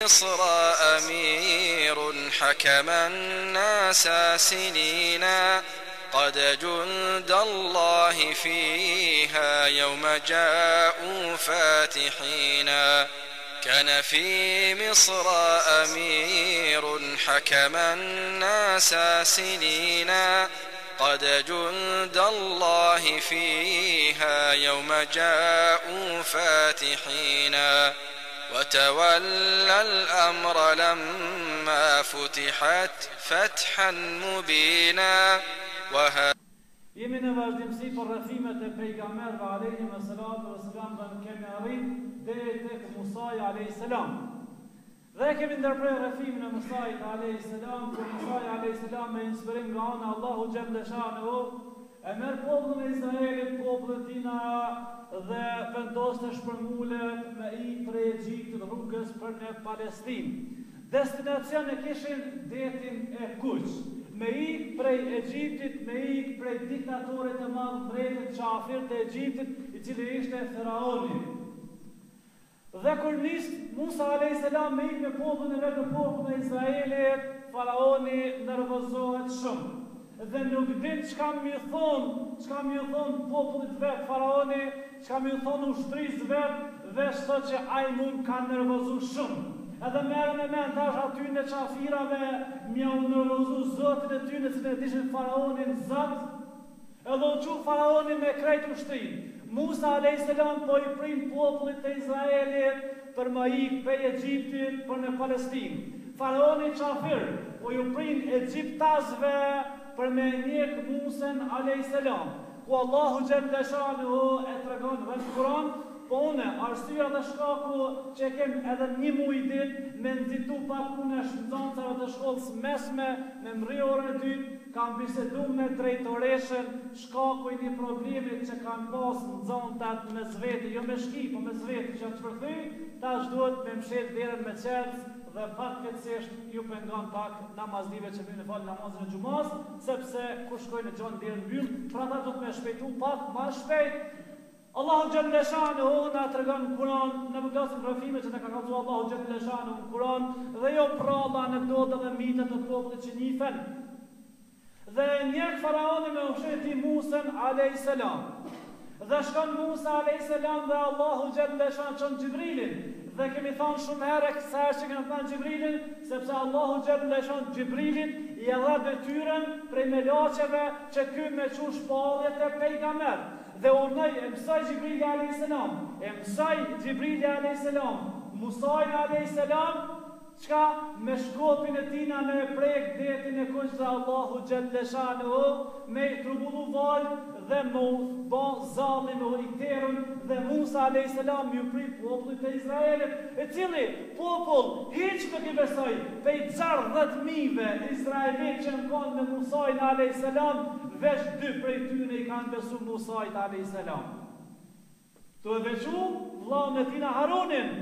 مصر أمير حكم الناس سنينا قد جند الله فيها يوم جاءوا فاتحينا كان في مصر أمير حكم الناس سنينا قد جند الله فيها يوم جاءوا فاتحينا وتولى الأمر لما فتحت فتحا مبينا وه Jemi në vazhdimësi për rrëfimet e pejgamberëve alejhim salatu vesselam dhe kemi arrit deri tek Musai alejhi selam. Dhe e kemi ndërprerë rrëfimin e Musait alejhi selam, kur Musai alejhi selam me inspirim nga ana e Allahut xhelle shanuhu e merr popullin e Izraelit, popullin e tina dhe vendos të shpërngulet me ik prej Egjiptit rrugës për në Palestinë. Destinacion e kishin Detin e Kuq. Me ik prej Egjiptit, me ik prej diktatorit të madh mbretit qafir të Egjiptit, i cili ishte Faraoni. Dhe kur nis Musa alejhi selam me ik me popullin e vet me popullin e Izraelit, faraoni nervozohet shumë dhe nuk din çka me ju thon, çka me ju thon popullit vet faraoni, çka me ju thon ushtrisë vet, veç thot që ai mu m'ka nervozu shumë. Edhe merre me mend tash atyne qafirave me jau nervozu zotin e tyne cilin e dishin faraonin zot, Edhe u çu Faraoni me krejt ushtrinë. Musa alejhi selam po i prin popullit të Izraelit për me ik prej Egjiptit për në Palestinë. Faraoni qafir po ju prin egjiptasve për me e njek Musën alejhi selam, ku Allahu xhelle shanuhu e tregon vet në Kuran, Po une, arsyeja dhe shkaku që e kem edhe një muj ditë me nxitu pak punë e nxënësave të shkollës mesme me mrri orën e dytë, kam bisedu me drejtoreshën shkaku i një problemit që kanë pas nxënësat mes veti, jo me shki, po mes veti që janë shpërthy, tash duhet me mshel derën me çelës dhe fatkeqësisht ju pengon pak namazlive që vijnë falin namazin e xhumas, sepse kur shkojnë e gjon derën mbyll, për ata duhet me shpejtu pak ma shpejt, Allahu xhelle shanuhu na tregon në Kuran, ne po flasim rrëfime që na ka kallzu Allahu xhelle shanuhu në Kuran dhe jo prralla, anekdota dhe mite të popullit që njifen. Dhe e njek faraoni me ushtrinë e tij Musën alejhi selam. Dhe shkon Musa alejhi selam dhe Allahu xhelle shanuhu çon Xhibrilin. Dhe kemi thanë shumë herë sa herë që kemi thënë Xhibrilin, sepse Allahu xhelle shanuhu Xhibrilit ia dha detyrën prej melaqeve që ky me çu shpallje te pejgamberët. Dhe urdhnoi, e mësoi Xhibrili alejhi selam, e mësoi Xhibrili alejhi selam, Musain alejhi selam, çka me shkopin e tina me e prek detin e kuq dhe Allahu xhelle shanuhu me i turbullu valët dhe me u ba zalli me u i terun dhe Musa alejhi selam me ju pri popullit të Izraelit, i cili popull hiç nuk i besoi pej gjashtëdhjetë mijëve izraelitë që janë kon me Musain alejhi selam veç dy prej tyne i kanë besu Musait alejhi selam. Tu e veçu vllaun e tina Harunin,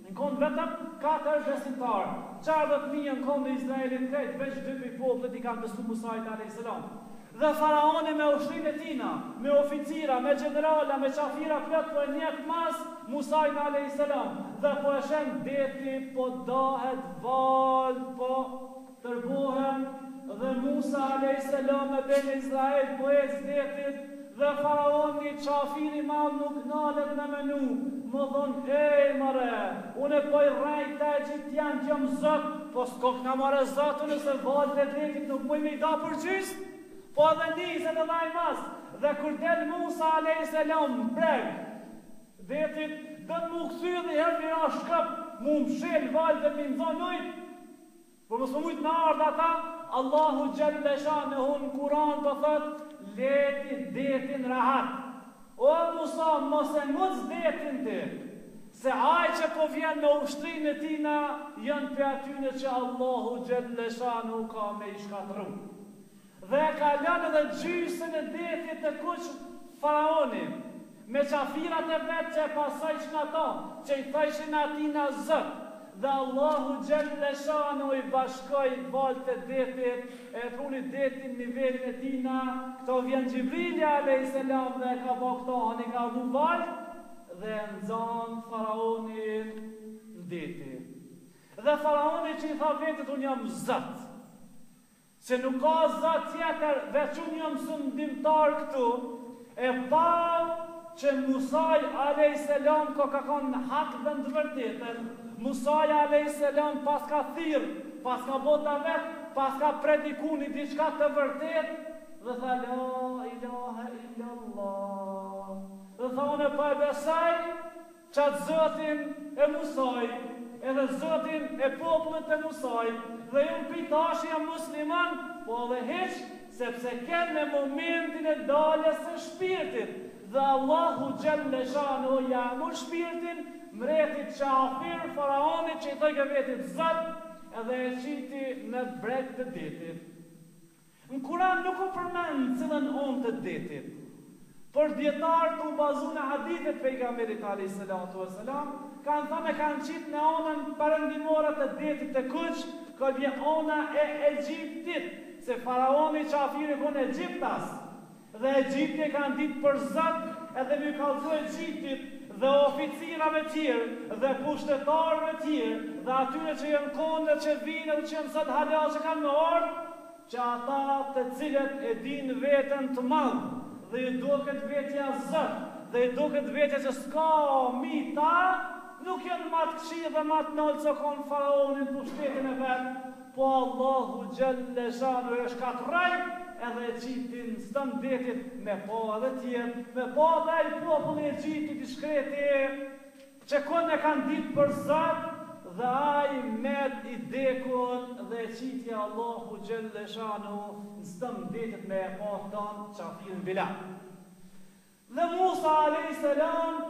jan kon vetëm katër besimtarë, 60.000 janë kon në Izraelit krejt, veç dy prej popullit i kanë besu Musait alejhi selam. Dhe faraoni me ushtrinë e tina, me oficira, me gjenerala, me qafira plot po e njek mas Musain alejhi selam dhe po e sheh deti po dahet valët po tërbohen dhe Musa alejhi selam me beni Izrael po ec detit dhe faraoni qafir i madh nuk nalet me menu me thon ej more une po i rrej këta egjiptiant jom zot po s'kokna more zot une se valët e detit nuk muj me i da përgjys po edhe niset edhe ai mas dhe kur del Musa alejhi selam n'breg detit don m'u kthy edhe ni herë me i ra shkop m'u mshel valët dhe me i nxon ujt Por mos me mujt me ardh ata, Allahu xhelle shanuhu në Kuran po thot, leti detin rahat. O Musa, mos e nguc detin ti, se ai që po vjen me ushtrinë e tina, janë prej atyne që Allahu xhelle shanuhu ka me i shkatrru. Dhe e ka lënë edhe gjysën e detit të kuq faraoni, me qafirat e vet që e pasojshin ato, që i thojshin atina Zot, dhe Allahu xhelle shanuhu i bashkoi valët e detit, e pruni detin nivelin e tina, këto vjen Xhibrili alejhi selam dhe e ka ba këto han i ka urdhnu valët dhe e nxanë faraonin në deti. Dhe faraoni që i tha vetit unë jam zot. Se nuk ka zot tjetër veç unë jam sundimtar këtu, e pa që Musai alejhi selam koka kon në hak dhe në të vërtetën, Musai alejhi selam paska thirr, paska bo davet, paska prediku një diçka të vërtetë dhe tha la ilahe illallah dhe tha unë po e besoj Qat Zotin e Musait, edhe Zotin e popullit të Musait, dhe unë prej tashi jam musliman, po edhe hiç, sepse ken në momentin e daljes së shpirtit, dhe Allahu xhelle shanuhu ja mur shpirtin mretit qafir faraonit që i thojke vetit Zot, edhe e qiti në breg të detit. Në Kuran nuk u përmend cilën onë të detit, por dijetarët tu u bazu në hadithet e Pejgamberit alejhi salatu ue selam, kanë thënë e kanë qitë në onën perëndimore të Detit të Kuq, kjo bje ona e Egjiptit, se faraoni qafiri u kon egjiptas, Dhe Egjipti e kanë ditë për zot edhe me ju kallzu Egjiptit dhe oficirave tjerë dhe pushtetarëve tjerë dhe atyre që janë konë dhe që vijnë edhe që janë sot hala që kanë me ardhë që ata të cilët e dinë veten të madh dhe ju duket vetja zot dhe ju duket vetja që s'ka mi ta nuk janë ma të këqij dhe ma të naltë se konë faraoni n'pushtetin e vet Po Allahu xhelle shanuhu e shkatrroi edhe e qiti në stom detit me pa edhe tjerë, me pa edhe ai populli i Egjiptit i shkreti që kon e kanë ditë për Zot dhe ai met i dekun dhe e qiti Allahu xhelle shanuhu në stom detit me e pa tan qafirin bila. Dhe Musa alejhi selam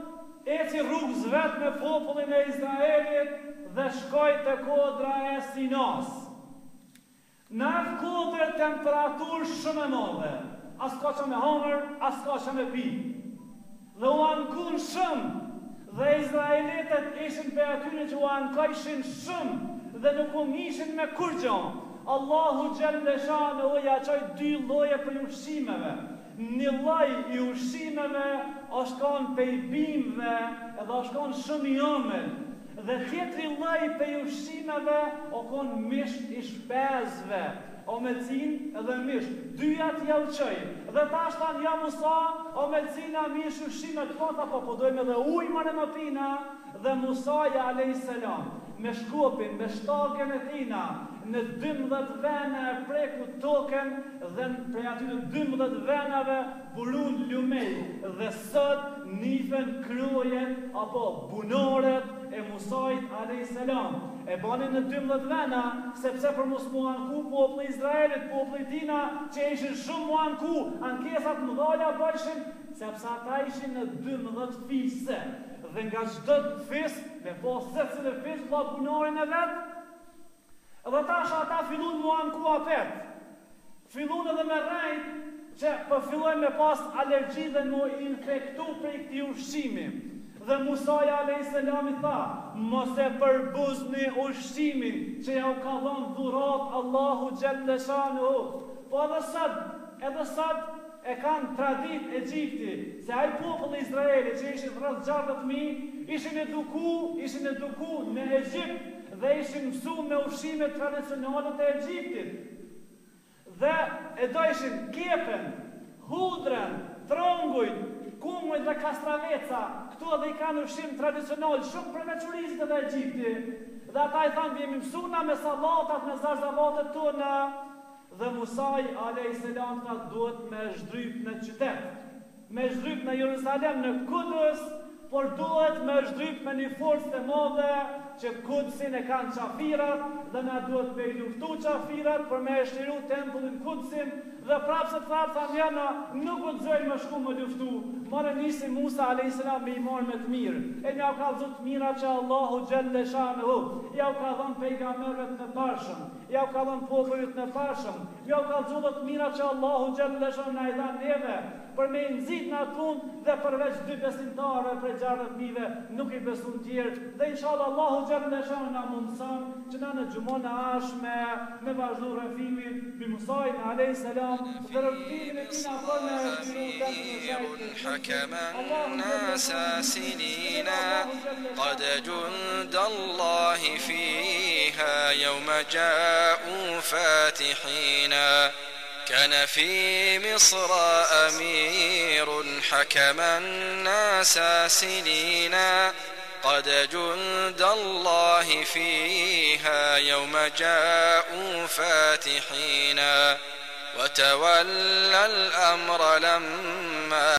eci rrugës vet me popullin e Izraelit dhe shkoi te kodra e Sinas. Në atë kodër temperaturë shumë e madhe, as ka ça me hangër, as ka ça me pi. Dhe u ankun shumë, dhe izraelitët ishin prej atyre që u ankojshin shumë dhe nuk u ngishin me kurgjo. Allahu xhelle shanuhu ja çoi dy lloje prej ushqimeve, Një lloj i ushqimeve osht kon pej bimëve edhe osht kon shumë i ëmbël dhe tjetri lloj pej ushqimeve o kon mish i shpezëve, omelcinë edhe mish, dyjat jau çoi dhe tash thanë ja Musa omelcina mish ushqimet po tha po po dojmë edhe ujë more me pi na dhe Musaja alejhi selam me shkopin me shtagën e tina në 12 vena e preku tokën dhe prej atyre 12 venave burun lumej dhe sot nifen krojet apo bunoret e Musait alejhi selam. E banin në 12 vena, sepse për mos m'u anku populli i Izraelit, populli i tina, që ishin shumë m'u anku, ankesat mëdhaja bajshin, sepse ata ishin në 12 fise, dhe nga çdo fis, me pas secili fis vlla bunorin e vet, Dhe tash ata fillun m'u anku apet. Fillun edhe me rrejt që po fillojnë me pas alergji dhe m'u infektu prej këtij ushqimi. Dhe Musaja alejhi selam i tha, mos e përbuzni ushqimin që jau ka dhënë dhuratë Allahu xhelle shanuhu. Po edhe sot, edhe sot E kanë traditë Egjipti, se ai popull i Izraelit që ishin rreth 60.000, ishin eduku, ishin eduku në Egjipt dhe ishin mësu me ushqimet tradicionale të Egjiptit. Dhe e dojshin kepen, hudrën, trongujt, kungujt dhe kastraveca, këto edhe i kanë ushqim tradicional shumë përveç orizit edhe Egjipti. Dhe ata i thanë, jemi mësu na me sallatat, me zarzavatet tona, Dhe Musai, alejhi selam, tha, duhet me zhdryp në qytet, me zhdryp në Jerusalem, në Kudus, por duhet me zhdryp me një forcë të madhe që Kudsin e kanë qafirat dhe na duhet me i luftu qafirat për me e shliru tempullin Kudsin dhe prapë se prapë thanë ja na nuk guxojmë me shku me luftu more nisi Musa alejhi selam me i marrë me të mirë e me jau kallzu të mirat që Allahu xhelle shanuhu jau ka dhënë pejgamberëve të mëparshëm Jau ka dhënë popujve të mëparshëm, jau kallzu dhe të mirat që Allahu xhelle shanuhu na i dha neve. Për me i nxit në atë punë dhe përveç dy besimtarëve prej 60 mijëve nuk i besun tjerë dhe inshallah Allahu xhelle shanu na mundëson që na në xhumon e ardhshme me vazhdu rrëfimin mbi Musain alejhi selam dhe rrugëtimin e tina për me e çliru tempullin e shenjtë të Krishtit Allahu xhelle shanu Allahu xhelle قد جند الله فيها يوم جاءوا فاتحين كان في مصر أمير حكم الناس سنينا قد جند الله فيها يوم جاءوا فاتحين وتولى الأمر لما.